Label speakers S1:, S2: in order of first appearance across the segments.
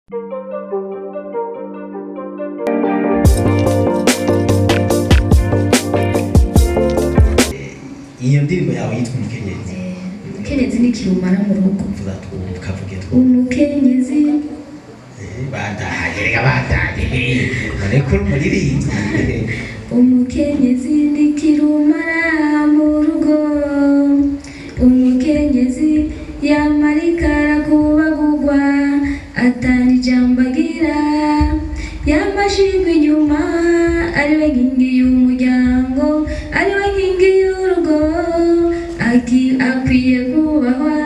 S1: Iyo ndirimbo yawe yitwa Umukenyezi.
S2: Umukenyezi ni kirumara mu rugo.
S1: Vuza twumve, kavuge twumve.
S2: Umukenyezi.
S1: Bandaye, reka bandaye, none ko uri umuririmbyi.
S2: Umukenyezi ni kirumara mu rugo. Umukenyezi yamarikara kubagugwa atana ijambo agira, yamashigwa inyuma, ariwe nkingi y'umuryango, ariwe nkingi y'urugo. Akwiye kubahwa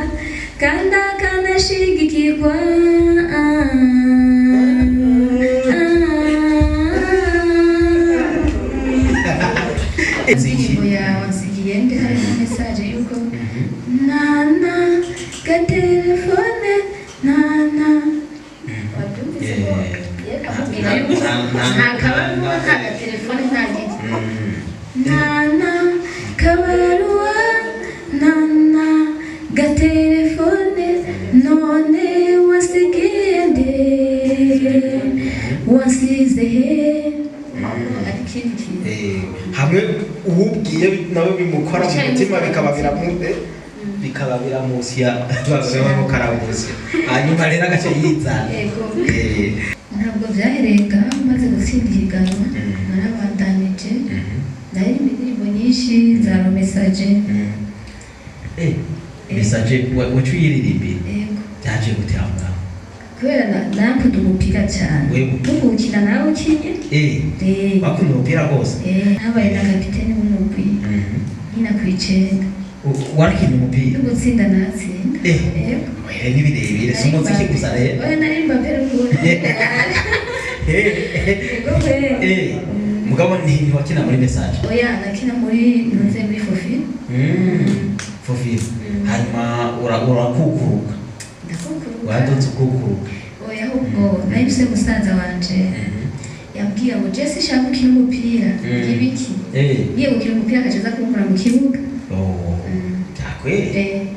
S2: kandi akanashigikirwa. Ah, ah. Indirimbo yawe nsigiye nde, harimo message yuko nana gatelefone nana wabyumvise ngo ye kamubwira yuko nta kabaruwa, nta gatelefone, nta giti, nana kabaruwa, nana gatelefone, none wasigiye nde, wasize he? Ari ikindi kintu.
S1: Hamwe uwubwiye nawe bimukora mu mutima, bikaba biramusya, bamukaramusya, hanyuma rero agace yizana.
S2: Yego. Ntabwo byahereye ngaho. Maze gutsinda ihiganwa, narabandanije, naririmba indirimbo nyinshi za Message.
S1: Message wacu uyiririmbira?
S2: Yego.
S1: Byaje gute aho ngaho?
S2: Kubera narakunda umupira cyane.
S1: Wewe?
S2: No kuwukina narawukinye.
S1: Wakunda umupira rwose?
S2: Nabaye na kapitene w'umugwi nkina ku 9.
S1: Warakina umupira?
S2: No gutsinda natsinda. Yego.
S1: Oya, ni birebire, si umuziki gusa rero.
S2: Oya, nari Mbappe ruguru. Yego we.
S1: Mugabo ntiwakina muri Message?
S2: Oya, nakina muri ntuze, muri fofi.
S1: Fofiro. Hanyuma urakukuruka?
S2: Ndakukuruka.
S1: Wadutse ukukuruka?
S2: Oya, ahubwo nari mfise musaza wanje yambwiye ngo jesi shaka gukina umupira. Ibiki? Ngiye gukina umupira akaca aza kunkura mu kibuga.
S1: Oh, byakweye.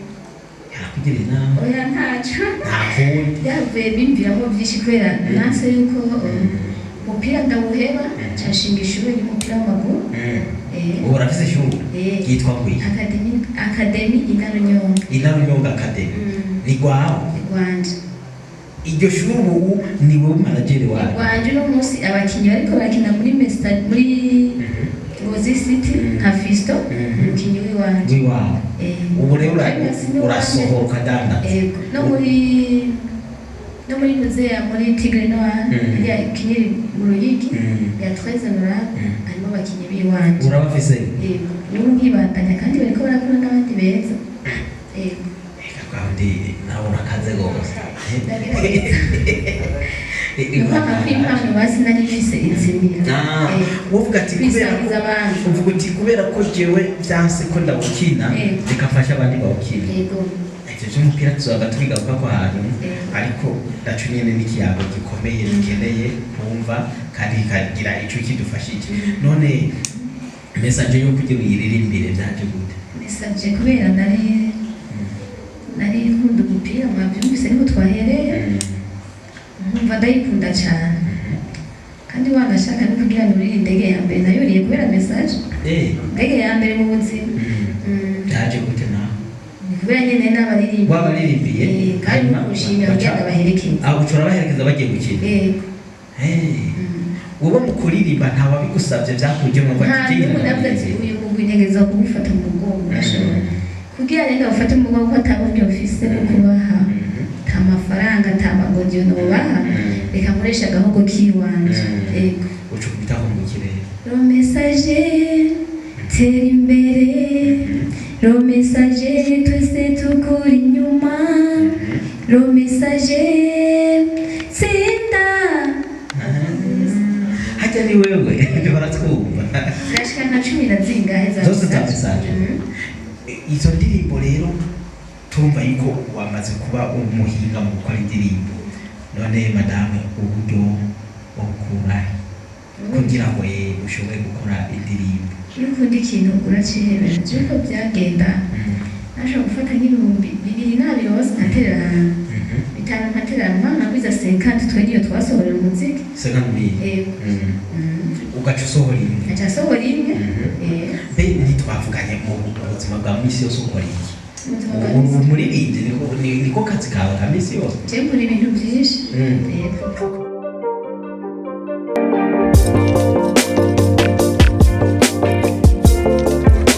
S1: Yarakugiriye inama?
S2: Oya, ntaco.
S1: Nta kundi.
S2: Byavuye bimviramo byinshi kubera nanse yuko umupira ndawuheba, nshinga ishuri ry'umupira w'amaguru.
S1: Ubu urafise ishuri?
S2: Eh.
S1: Ryitwa ngwiki?
S2: Academy Inarunyonga.
S1: Inarunyonga Academy. Ni rwawe?
S2: Rwanje.
S1: Iryo shuri ubu ni wowe manager wawe?
S2: Rwanje. Uno munsi abakinnyi bariko barakina muri Mesta, muri Ngozi City, nka Fisto, umukinnyi w'iwanje.
S1: W'iwawe? Ubu rero
S2: Primus ni uwanje.
S1: urasohoka ukadandaza?
S2: Yego, no muri muzeya, muri Tigre Noir, iriya ikinira mu Ruyigi, ya Très Honorable, harimo abakinnyi b'iwanje.
S1: Urabafise?
S2: Yego, n'ubu nkibandanya kandi bariko barakura n'abandi beza. Yego.
S1: Reka kandi nawe urakaze rwose.
S2: Ndagerageza. Ni ukwanga kw'impano basi nari mfise izimira.
S1: Ah, wovuga ati kubera ko
S2: Kwisangiza abandi.
S1: Uvuga uti kubera ko jewe vyanse ko ndawukina, reka mfashe abandi bawukina.
S2: Yego.
S1: Ivyo vy'umupira tuzaga tubigaruka ko hanyuma, ariko naco nyene n'ikiyago gikomeye dukeneye kumva kandi kikagira ico kidufashije. None Message yo kugira uyiririmbire vyaje gute?
S2: Message kubera nari nkunda umupira, mwabyumvise niho twahereye, nkumva ndayikunda cyane kandi wanashaka no kugira nurire indege ya mbere nayuriye kubera Message. Indege ya mbere mu buzima.
S1: Vyaje gute nawe?
S2: Ni kubera nyene n'abaririmbi.
S1: Wabaririmbiye?
S2: Eh, kandi
S1: Hanyuma
S2: no kushimira kugira ngo abaherekeze.
S1: Ah, uca urabaherekeza bagiye gukina?
S2: Yego.
S1: Wowe mu kuririmba ntawabigusabye, byakujye mu
S2: Nta n'umwe navuze ati uyu mugwi ntegereza kuwufata mu mugongo, urashobora kugira rero ndawufate mu mugongo ko ata buryo mfise bwo kubaha, nta mafaranga, nta magodiyo nobaha, reka nkoreshe agahogo kiwanje. Yego.
S1: Uca ukubitaho mu kirere.
S2: Le Messager, tera imbere. Le Messager, twese tukuri inyuma. Le Messager, tsinda.
S1: Hajya ni wewe baratwumva.
S2: Zirashika nka 10 na zingahe za
S1: Zose za Message? Izo ndirimbo rero turumva yuko wamaze kuba umuhinga mu gukora indirimbo. None madame, uburyo wabukura he kugira ngo ushobore gukora indirimbo?
S2: Iyo ukunda ikintu uracihebera. Jewe uko byagenda, nashobora gufata nk'ibihumbi 2 nabirose nkaterera ahantu. Bitanu nkaterama nkagwiza 50, twe niyo twasohorera umuziki.
S1: 50 mille?
S2: Yego.
S1: Ugaca usohora imwe?
S2: Nkaca nsohora imwe.
S1: Mbe ntitwavuganye, mu buzima bwa misi yose ukora iki?
S2: Mu buzima bwa
S1: Ubu
S2: misi-
S1: umuririmbyi niko kazi kawe ka misi yose?
S2: Je nkora ibintu byinshi. Yego.